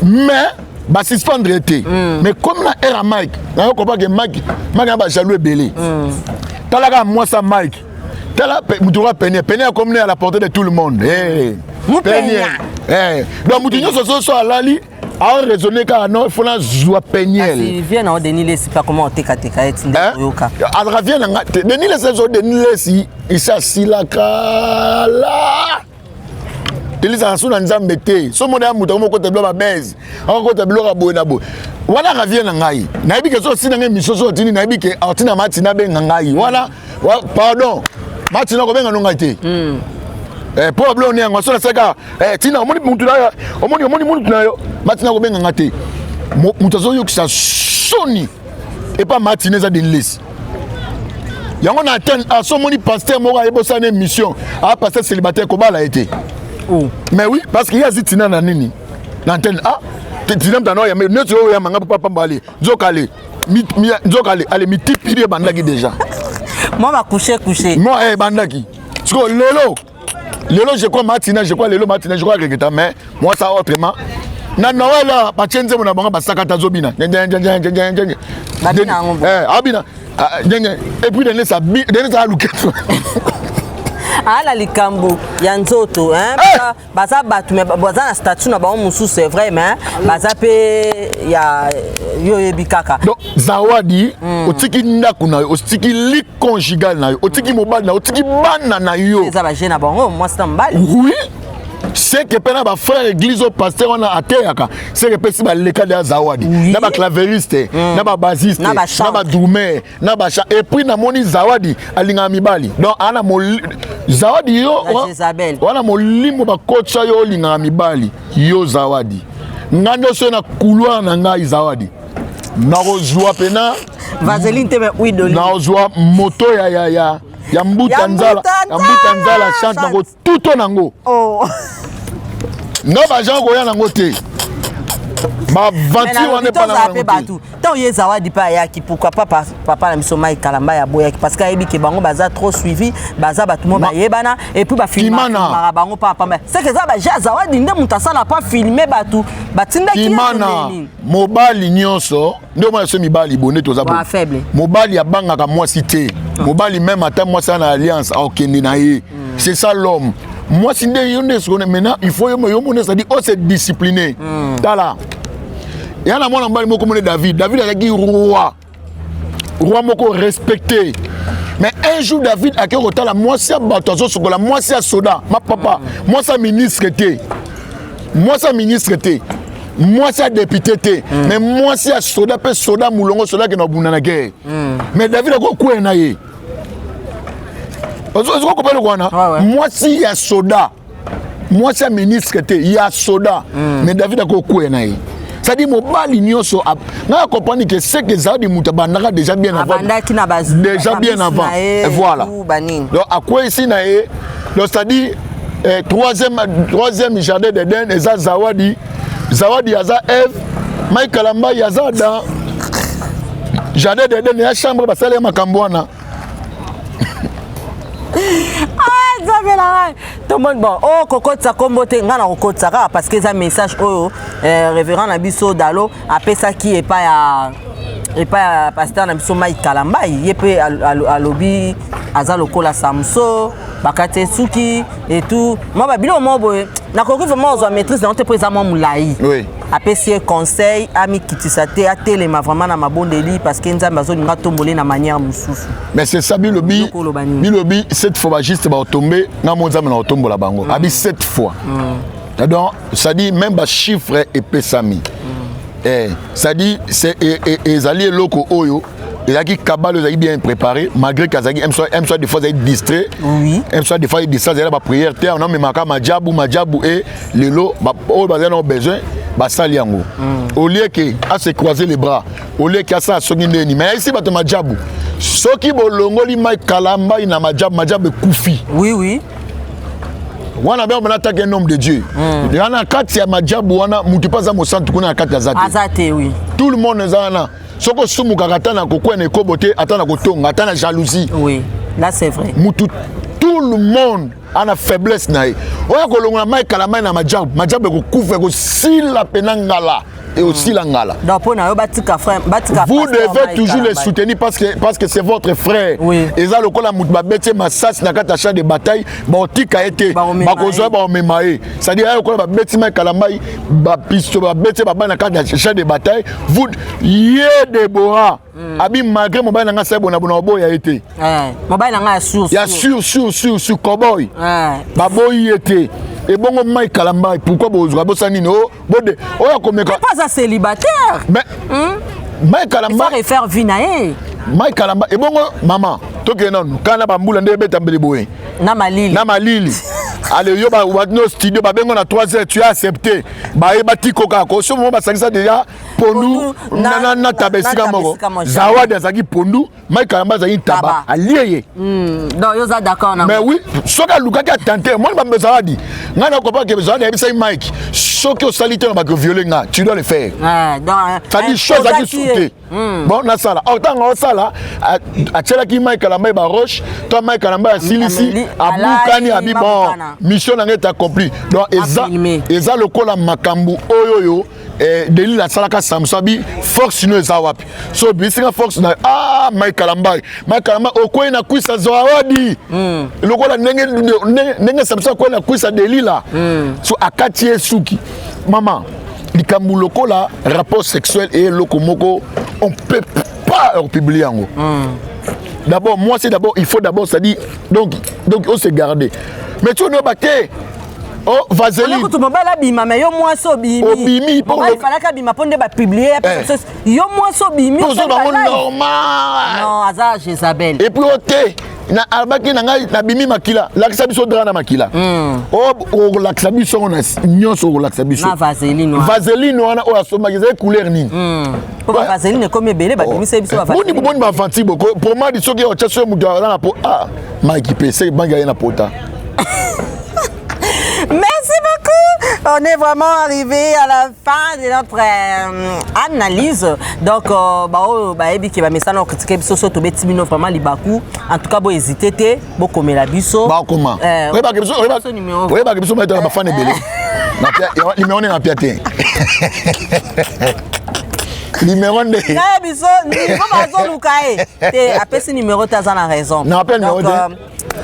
mais basuspendre ye te mm. mais comme na ere ya Mike nayo comprendre ke Mike Mike na bajaloux ebele mm. tala kaka mwasi ya Mike tala moto oka pene pene akomi à la portée de tout le monde hey. pene hey. donc moto nyonso soso alali aoraisonne kaka non il faut nazwa peniel vie na Denis Lesi pa comment otekateka ye tinde oyoka azalaka vie na nga te Denis Lesi ezo Denis Lesi isi asila kala elizaka so na nzambe te so mona ya moto akomi okota biloko babese akokota biloko ya boye na boye wana ravie na ngai nayebi ke so osina ngai émission so otindi nayebi ke aotina matina abenga ngai wana pardon matina kobenga no ngai te mpo eh, biloko ne yango so naseka eh, tina omoni mutu na yo omoni omoni mutu na yo matina kobenga ngai te moto azoyokisa soni epa matina eza denilesi yango na atene aso omoni pasteur moko ayebi osala na émission a pasteur célibataire kobala ye te oh. Mais oui, parce que ye azi tina na nini na antenne a tina mtana oyo yambe nyonso oyo yamanga mpo pamba ale nzoka ale nzoka ale ale mitipili ebandaki déjà mwa bacouche couche mwa ebandaki sikoyo lelo lelo je crois matina je crois lelo matina je crois regeta mais moi ça autrement na Noël batie nzembo na bango basakata azobina abina et puis Denis Denis aluketo ala likambo ya nzoto hein baza bato mais baza na statut na bango mosusu c'est vrai mais baza mpe ya yo oyebi kaka. Donc Zawadi otiki ndako na yo, otiki lit conjugal na yo, otiki mobali na yo, otiki bana na yo. Eza baje na bango mwasi na mobali. Oui, seke mpe na bafrère église oyo pasteur wana ateyaka seke mpe si baleka deya Zawadi na baclaveriste na babasiste na badrumer na bacha. Et puis namoni Zawadi alingaka mibali, donc ana Zawadi yo wana molimo bakotisa yo olingaka mibali. Yo Zawadi, ngai nyonso na couloir na ngai Zawadi nakozwa pena vaseline te mais huile d'olive. Nakozwa moto ya ya ya ya mbuta nzala ya mbuta nzala chante nango tuto nango oh. No bajean koya nango te baventure wana epana mpe bato ntango ye Zawadi mpe ayaki, pourquoi pas papa na biso Mike Kalamba ya boyaki? Parce que ayebi ke bango baza trop suivi, baza bato mo bayebana et puis bafilmaka bango pa pamba. C'est que eza baje ya Zawadi nde moto asala pa filme bato batindaki. Kimana mobali nyonso nde omona so mibali bo nde toza faible. Mobali abangaka mwasi te. Mobali même ata mwasi ana alliance akokende na ye. C'est ça l'homme. Mwasi nde yo nde sikoyo maintenant il faut yo mona, c'est-à-dire o se discipliner. Tala ya na mwana mobali moko mone David. David azalaki roi, roi moko respecté, mais un jour David akei kotala mwasi ya bato azosokola, mwasi ya soda mapapa, mwasi ya ministre te, mwasi ya ministre te, mwasi ya député te, mais mwasi ya soda mpe soda molongo, soda akende kobunda na guerre. Mais David akokwea na ye. Ozokopa eloko wana, mwasi ya soda, mwasi ya ministre te, ya soda. Mais David akokwea na ye. C'est-à-dire mobali nyonso ngai acomprendre que ce que ezalaki moto abandaka déjà bien avant, déjà bien avant et voilà. Donc akweyisi na ye. Donc c'est-à-dire eh, troisième jardin d'Eden eza Zawadi. Zawadi aza Eve, Mike Kalambai aza Adam. Jardin d'Eden ya chambre basali ya makambo wana. Ah, Nzambe na ngai, tomoni bon oyo kokotisa nkombo te, ngai na kokotisa kaka parce que eza message oyo révérend na biso Dalo apesaki epai ya pasteur na biso Mike Kalambai. Ye mpe alobi aza lokola Samso bakati esuki et tout mwa babiloko moko boye. Nakoki vraiment ozwa maîtrise nango te mpo eza mwa molai. Apesi ye conseil amikitisa te, atelema vraiment na mabondeli parce que Nzambe azolinga atombole na manière mosusu. Mais c'est ça bilobi. Bilobi sept fois bajuste baotombe nga mo Nzambe na kotombola bango. Abi sept fois. Donc ça dit même bachiffre epesami. Eh, c'est-à-dire ezali eloko oyo ezalaki kabale, ezalaki bien préparé, malgré que azalaki m soit des fois azalaki distrait. M soit des fois distrait, azali na baprière te, ona majabu majabu. E lelo oyo bazali na besoin, basali yango au lieu que ase croiser les bras, au lieu que asala soki ndeni. Mais ayisi bato majabu, soki bolongoli Mai Kalambai na majabu, majabu ekufi. Wana be omona atake un homme de Dieu wana kati ya majabu wana, mutu mpe aza mosantu kuna na kati aza te. Aza te, oui. Tout le monde eza wana. Soki osumukaka, ata na kokwea na ekobo te, ata na kotonga, ata na jalousie. Oui, là c'est vrai. Mutu, tout le monde ana faiblesse na ye. Oyo akolongola Mai Kalamai na majabu, majabu ekokufa, ekosila pena ngala, ekosila ngala. Donc mpo na yo, batika frère, batika. Vous devez toujours les soutenir parce que c'est votre frère. Eza lokola moto babeti ye masasi na kati ya champ de bataille, baotika ye te, bakozwa, baomema ye. C'est-à-dire aya lokola babeti Mai Kalambai bapisto, babeti ye babali na kati ya champ de bataille. Vous ye Debora abi malgré mobali na ngai asali bona oboya ye te. Mobali na ngai ya sûr. Ya sûr, sûr, sûr, sûr, cowboy, baboyi ye te. Ebongo Mai Kalambai, pourquoi bozwa bosala nini? O bode oyo akomeka. Pas aza célibataire. Mais Mai Kalamba il faut refaire vie na ye. Mai Kalamba, ebongo mama, tokende nanu kaka na bambula nde ebeta mbele boye. Na malili. Na malili. Ale yo no studio, babengo na 3 heures, tu as accepté, bayeba tiko kaka koso mo basangisa déjà pondu na taba esika moko. Zawadi azalaki pondu, Mai Kalamba azalaki taba, alie ye. Donc yo oza d'accord na Mais oui, soki alukaki atante moni bambe Zawadi, ngai nakopa ke Zawadi ayebisaki Mike: soki osali te na bakoviole nga, tu dois le faire. C'est-à-dire choix ezalaki su te. Bon, nasala or ntango osala, atielaki Mike Kalamba baroche to Mike Kalamba asilisi, abukani, abi bon, mission na ngai est accompli. Donc eza lokola makambo oyo oyo Delila asalaka Samson, abi force no eza wapi? So bisinga force na ah, Mike Kalambai, Mike Kalambai okwei na kwisa Zawadi lokola ndenge ndenge Samson akwei na kwisa Delila. So akati ye suki. Mama, likambo lokola rapport sexuel e eloko moko, on peut pas republier yango. D'abord moi, c'est d'abord, il faut d'abord, c'est-à-dire donc on se garder. Mais tu ono bate oh vaseline. Kutu mobali abima, mais yo mwasi obimi. Obimi. Mobali falaki abima mpo nde bapublie yo mwasi obimi. Bango normal. Non, aza Jézabel. Et puis o te na alobaki na ngai nabimi makila, lakisa biso drap na makila. Okolakisa biso ngo na nyonso, okolakisa biso. Na vaseline. Vaseline wana oyo asombaki ezali couleur nini? Mpo bavaseline ekomi ebele, babimisa biso. Boni boni bavanti boko pomade, soki otya soki moto aza na po, ah, maki mpe seke bangi aye na pota. Merci beaucoup. On est vraiment arrivé à la fin de notre analyse. Donc, bah, oh, bah, ebi ki ba mesana critiquer biso so tobeti bino vraiment libaku. En tout cas, bo hésiter te, bo komela biso. Ba koma. Oyeba biso, oyeba biso maito na bafane ebele. Numéro na pia te. Numéro nde. Naye biso, niveau bazoluka ye. Te apesi numéro te, aza na raison. Na appel numéro te.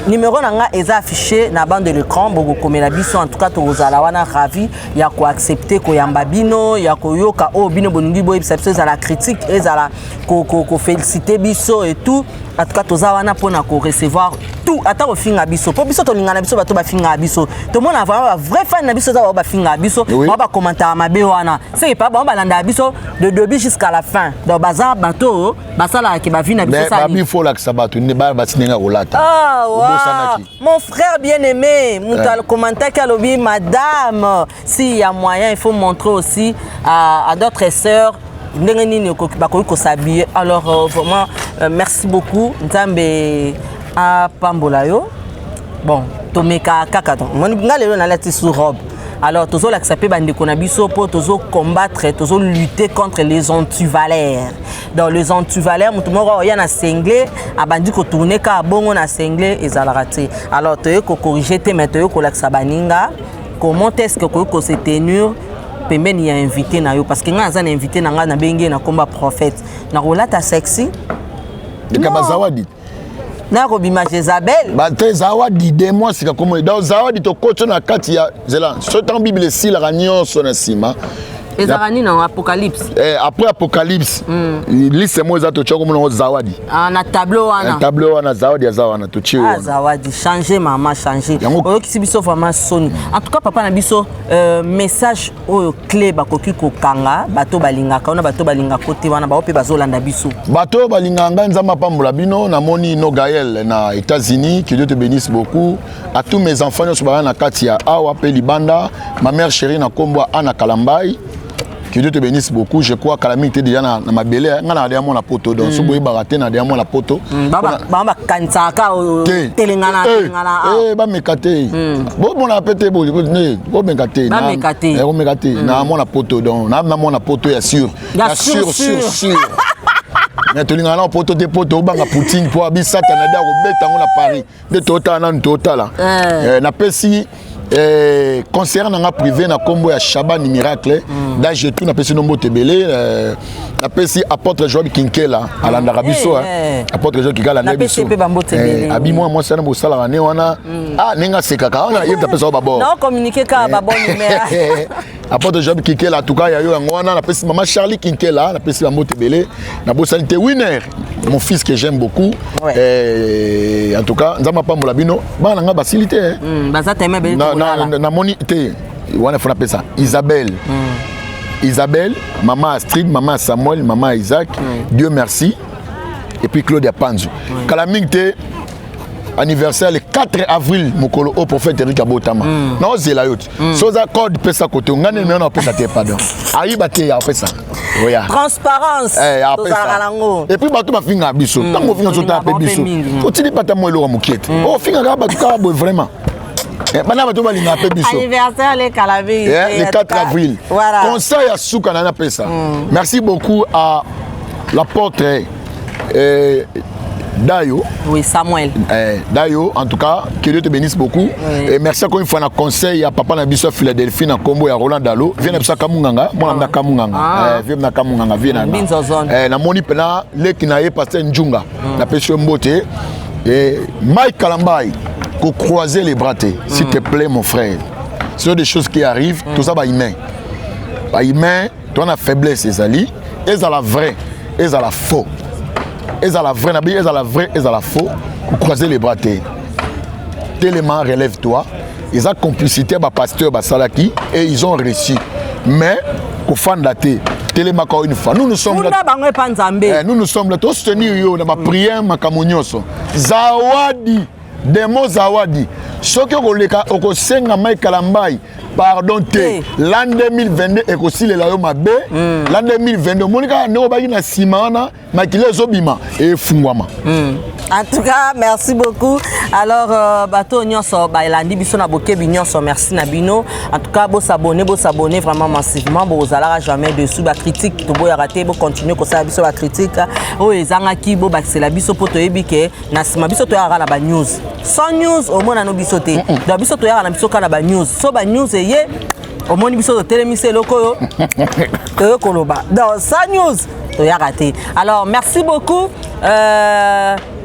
Numéro na nga eza affiché na bande de l'écran, bokokomela biso. En tout cas, tokozala wana ravi ya koaccepte koyamba bino, ya koyoka oyo bino bolingi boyebisa biso, ezala critique, ezala kofélicité biso et tout. En tout cas, toza wana mpona korecevoir tout, ata kofinga biso, mpo biso tolingana biso. Bato bafingaka biso, tomona vraiment bavrai fan na biso eza bao bafingaka biso, bao bakommentaka mabe wana, seke pa bango balandaka biso de début jusqu'à la fin. Donc baza bato oyo basalaka ke bavi na biso. Babi fo olakisa bato bana basi ndenge akolata. Ah, wow. Mon frère bien-aimé, moto akommentaki, alobi: madame, s'il y a moyen, il faut montrer aussi à d'autres sœurs ndenge nini bakoki kos'habiller. Alors vraiment, merci beaucoup, Nzambe apambola yo. Bon, tomeka kaka. Donc nga lelo nalati sous robe. Alors tozolakisa mpe bandeko na biso mpo tozocombattre, tozolutter contre les antivaleurs. Donc les antivaleurs, moto moko oya na singlet, abandi kotourne kaka bongo na singlet, ezalaka te. Alors toye kocorrige te, mais toye kolakisa baninga comment est-ce que okoki kose tenir pembeni ya invité na yo, parce que ngai aza na invité na ngai, nabengi ye na komba prophète, nakolata sexy. Likambo Zawadi. Nakobima Jezabel. Te, Zawadi de moi sika komo. Donc Zawadi, tokoti na kati ya nzela. So ntango Bible esilaka nyonso na nsima, Ezalaka nini yango apocalypse? Eh, après apocalypse mm. Liste moko eza totia komona yango Zawadi. Ah, na tableau wana. Na tableau wana Zawadi aza wana totie ah, wana. Zawadi changer mama changer. Oyokisi biso vraiment soni. En tout cas papa na biso euh, message oyo clé bakoki kokanga bato balingaka wana bato balingaka kote wana bao mpe bazolanda biso. Bato oyo balingaka ngai Nzambe apambola bino. Namoni no Gaël na États-Unis, que Dieu te bénisse beaucoup. À tous mes enfants nyonso baza na kati ya awa mpe libanda, ma mère chérie na kombo ya Anna Kalambai, que Dieu te bénisse beaucoup. Je crois Kalami te déjà na, na mabele nga na deya mwana poto donc mm. so boyebaka te na deya mwana poto mm, bango bakanisaka telengana telengana eh bameka te bomona pe te bomeka te bameka te bomeka te na mwana poto donc na mwana poto ya sûr ya sûr sûr sûr mais tolingaka na poto te poto obanga Poutine mpo abi Satana de akobeta yango na Paris nde totala nanu totala eh. Eh, napesi eh, conseillère na nga privé na nkombo ya Shabani Miracle mm. Dage tout napesi no mbote ebele eh, napesi apôtre Joab Kinkela alandaka biso eh, eh. Apôtre Joab Kinkela alanda biso eh, abi mwana mwasi wana bosalaka ne wana mm. Ah, ndenge asekaka wana ye apesa yo babord communiquer kaka ba bonne humeur. Apôtre Joab Kinkela, en tout cas ya yo yango wana. Napesi mama Charlie Kinkela, napesi bambote ebele. Nabosani te Winner, mon fils que j'aime beaucoup ouais. Eh, en tout cas Nzambe apambola bino bana na ngai basili te. Baza teme ebele. Namoni te wana fo napesa Isabelle mm. Isabelle, mama Astrid, mama Samuel, mama Isaac mm. Dieu merci. Et puis Claudia Panzu mm. Kala mingi te anniversaire le 4 avril mokolo oyo prophète Eric abotama mm. Naozela yo te mm. So oza code pesa kote ngai nde mena opesa te pardon ayiba te apesa oya transparence eh, tozalaka nango. Et puis bato bafingaka biso ntango ofinga sotala mpe biso otindi pata mwa eloko mokie te ofingaka bato kaka boye vraiment. Bana bato balingaka mpe biso. Anniversaire le kalabi le 4 avril voilà. Conseil ya suka na napesa mm. Merci beaucoup à l'apôtre eh, Dayo. Oui, Samuel. Eh, Dayo, en tout cas, que Dieu te bénisse beaucoup. Oui. Et merci encore une fois na conseil à papa na biso Philadelphie na kombo ya Roland Dalo. Viens na biso Kamunganga, moi na Kamunganga. Ah. Eh, viens na Kamunganga, viens na. Binzozone. Eh, na moni pena leki na ye pasteur Njunga. Mm. Na pesi mbote. Et Mike Kalambai, ko croiser les bras te, s'il te plaît mon frère. Ce sont des choses qui arrivent, tout ça ba humain. Ba humain, toi na faiblesse ezali, ezala vrai, ezala faux. Ezala vrai na bi ezala vrai ezala faux, croiser les bras te, telema, relève-toi. Eza complicité ba pasteur basalaki et ils ont réussi, mais kofanda te, telemaka une fois. Nous nous sommes là bango epa Nzambe. Eh, nous nous sommes là tosoutenir yo na baprière makambo nyonso. Zawadi demo Zawadi, soki okoleka okosenga Mike Kalambai pardon te, l'an 2022 ekosilela yo mabe. L'an 2022 omoni kaka ndenge obaki na nsima wana makili ezobima efungwama. En tout cas, merci beaucoup. Alors, euh, bato nyonso balandi biso na bokebi nyonso, merci na bino. En tout cas, bo s'abonner, bo s'abonner vraiment massivement, bozalaka jamais dessus ba critique toboyaka te, bo continuer kosala biso ba critique. Oyo ezangaki bo bakisela biso po toyebi ke na nsima biso toyaka na ba news. Sans news omona no biso te. Donc biso toyaka na biso kaka na ba news. So ba news eye omoni biso totelemisi eloko oyo toye koloba. Donc sans news toyaka te. Alors merci beaucoup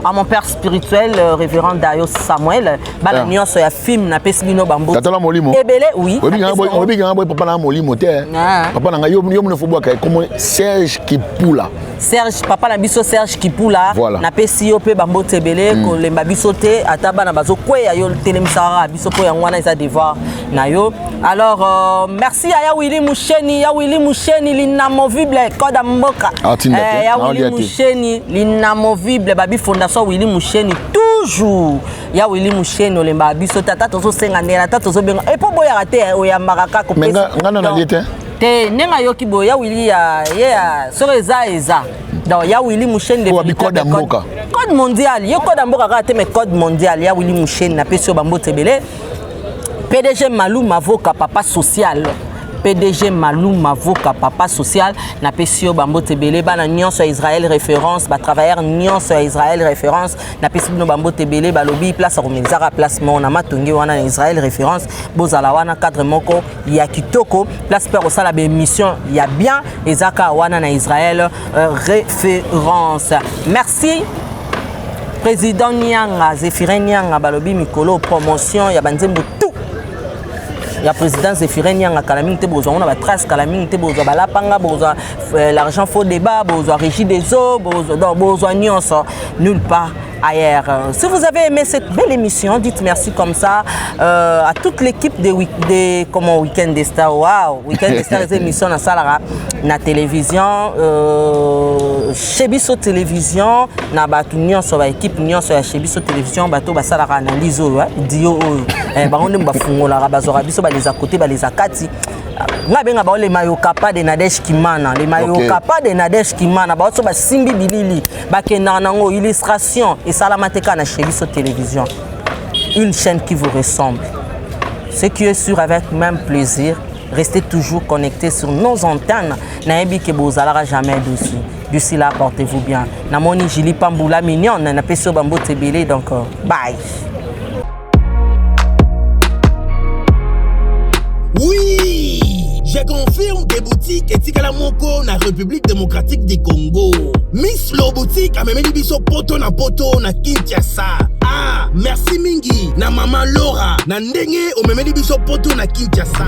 à mon père spirituel révérend Dayo Samuel bana Ah. nyonso ya film napesi bino bambo Tata na molimo. Ebele oui. Oyebi kanga boye papa na molimo te. Ah. Papa na ngai yo mona fo bwaka ekomo Serge Kipula. Serge, papa na biso Serge Kipula. Voilà. Napesi yo mpe bambote ebele. Kolemba biso te ata bana bazokweya yo telemisaka biso mpo yango wana eza devoir na yo. Alors merci ya Willy Musheni, ya Willy Musheni l'inamovible code ya mboka. Ah, tinda te. Eh, ya Ah, Willy olia te. Musheni l'inamovible babi fondation Willy Musheni toujours ya Willy Musheni olembaka biso te ata tozosenga ndenge ata tozobenga epo boyaka te oyambaka kaka. Mais nga na nalie te. Te ndenge ayoki boye ya Willy ya ye ya soki eza eza donc ya Willy Musheni. Oyo abi code ya mboka. Code mondial ye code ya mboka kaka te mais code mondial ya Willy Musheni napesi yo bambote ebele. PDG Malou Mavoka papa social, PDG Malou Mavoka papa social napesi yo bambote ebele. Bana nyonso ya Israël référence, batravailleur nyonso ya Israël référence napesi bino bambote ebele. Balobi place ya komelizaka place moko na matonge wana na Israël référence bozala wana cadre moko ya kitoko place mpe kosala baémission ya bien eza kaka wana na Israël référence. Merci président Nianga Zéphirin Nianga balobi mikolo promotion ya banzembo tout. Ya président Zéphirin Nianga kala mingi te bozwa ngo na batrace kala mingi te bozwa balapanga bozwa euh, l'argent faux débat bozwa régie des eaux bozwa donc bozwa nyonso nulle part ailleurs. Si vous avez aimé cette belle émission, dites merci comme ça euh, à toute l'équipe de, de comment Week-end des Stars. Waouh, Week-end des Stars, c'est émission na salara na télévision euh, chez biso télévision na bato nyonso ba équipe nyonso ya chez biso télévision bato basalaka analyse oyo dio oyo eh, bango nde bafungolaka bazwaka biso baleza kote baleza kati nga benga bao le mayokapa de Nadège Kimana le mayokapa okay. de Nadège Kimana bao so basimbi bilili bakendaka nango illustration esalama te kaka na chez biso télévision une chaîne qui vous ressemble ce qui est sûr avec même plaisir restez toujours connectés sur nos antennes nayebi ke bozalaka jamais dessus d'ici là portez-vous bien namoni Julie Pamboula mignonne napesi yo bambote ebele donc euh, bye Oui, je confirme que boutique etikala moko na République démocratique du Congo. Miss Lo boutique amemeli biso poto na poto na Kinshasa. Ah, merci mingi na mama Laura na ndenge omemeli biso poto na Kinshasa.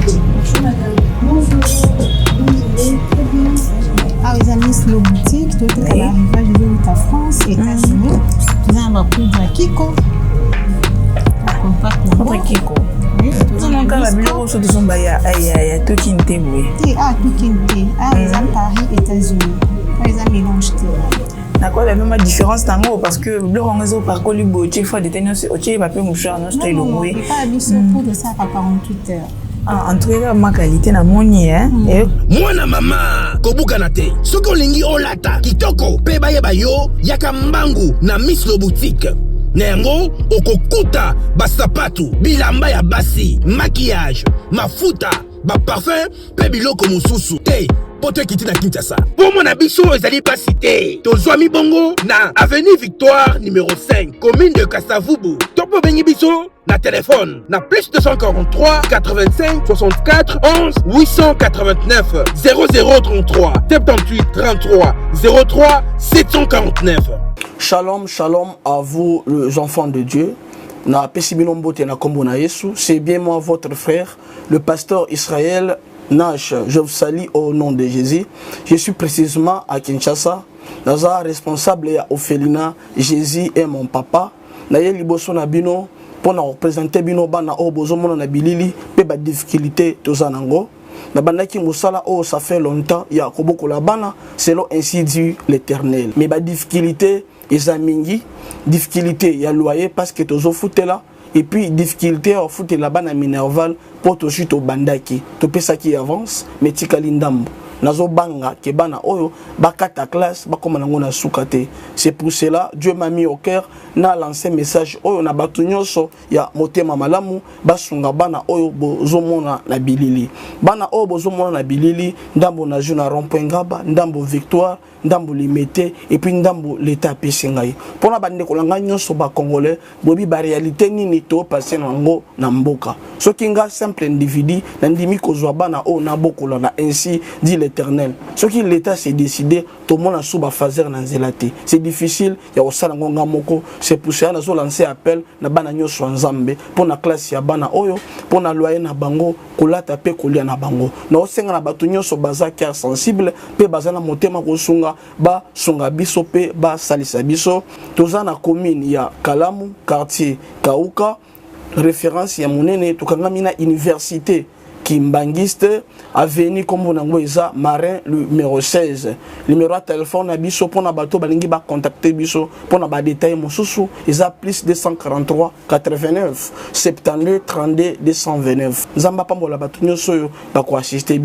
Bonjour madame. Bonjour. Très bien. awa eza miss lo boutique toteka baarrivage ezowuta france états-unis toza na bapoudre ya kiko Poudre kiko. Tozomona ba biloko so tozomba ya ya tokin te boye. Te ah tokin te. Ah eza Paris États-Unis. Ah eza mélange te. nakoyeba mpe ma différence nango parce que biloko yango ezopakoli boye otie fois dete nyonso otie bape mouchoir nyonso to elongwe epai biso poudre esalaka 48 heures Ah, en tout cas ma qualité namoni eh? Mm. Mwana mama kobukana te soki olingi olata kitoko mpe bayeba yo yaka mbangu na Miss Lo Boutique na yango okokuta basapatu bilamba ya basi maquillage mafuta baparfum mpe biloko mosusu te poto ekiti na kinshasa mpo na biso ezali mpasi te tozwami bongo na avenue victoire numero 5 commune de kasavubu to mpe obengi biso na telefone na plus 243 85 64 11 889 0033 78 33 03 749 Shalom, shalom à vous les enfants de Dieu. Na pesi bino mbote na kombo na Yesu. C'est bien moi votre frère, le pasteur Israël Nash. Je vous salue au nom de Jésus. Je suis précisément à Kinshasa. Naza responsable ya orphelinat Jésus est mon papa. Naye liboso na bino mpo na kopresente bino bana oyo bozomona na bilili mpe badifficulté toza nango. Nabandaki mosala oyo ça fait longtemps ya kobokola bana selon ainsi dit l'éternel. Mais badifficulté eza mingi, difficulté ya loyer parce que tozofutela et puis difficulté ya kofutela bana minerval mpo tozwi tobandaki topesaki avance mais tikali ndambo. Nazobanga ke bana oyo bakata classe bakoma nango na suka te. C'est pour cela Dieu m'a mis au cœur na lancer message oyo na bato nyonso ya motema malamu basunga bana oyo bozomona na bilili. Bana oyo bozomona na bilili, ndambo na jeu na rond-point Ngaba, ndambo Victoire, ndambo Limete et puis ndambo l'État apesi ngai. Mpona bandeko na ngai nyonso ba Congolais, boyebi ba réalité nini to passer nango na mboka. Soki nga simple individu nandimi kozwa bana oyo nabokola na ainsi dit l'Éternel. Soki l'État s'est décidé tomona sous ba phaser na nzela te. C'est difficile ya kosala ngo nga moko. C'est pour cela nazo lancer appel na bana nyonso ya Nzambe mpona classe ya bana oyo, mpona loyer na bango, kolata pe kolia na bango. Naosenga na bato nyonso baza cœur sensible pe baza na motema kosunga, basunga biso pe basalisa biso. Toza na commune ya Kalamu, quartier Kauka, référence ya monene, tokangami na université Kimbanguiste, avenue kombo nango eza Marin numéro 16. Numéro ya téléphone na biso pona bato balingi ba contacter biso pona ba détails mosusu eza plus 243 89 72 32 229. Nzambe apambola bato nyonso oyo bako assister.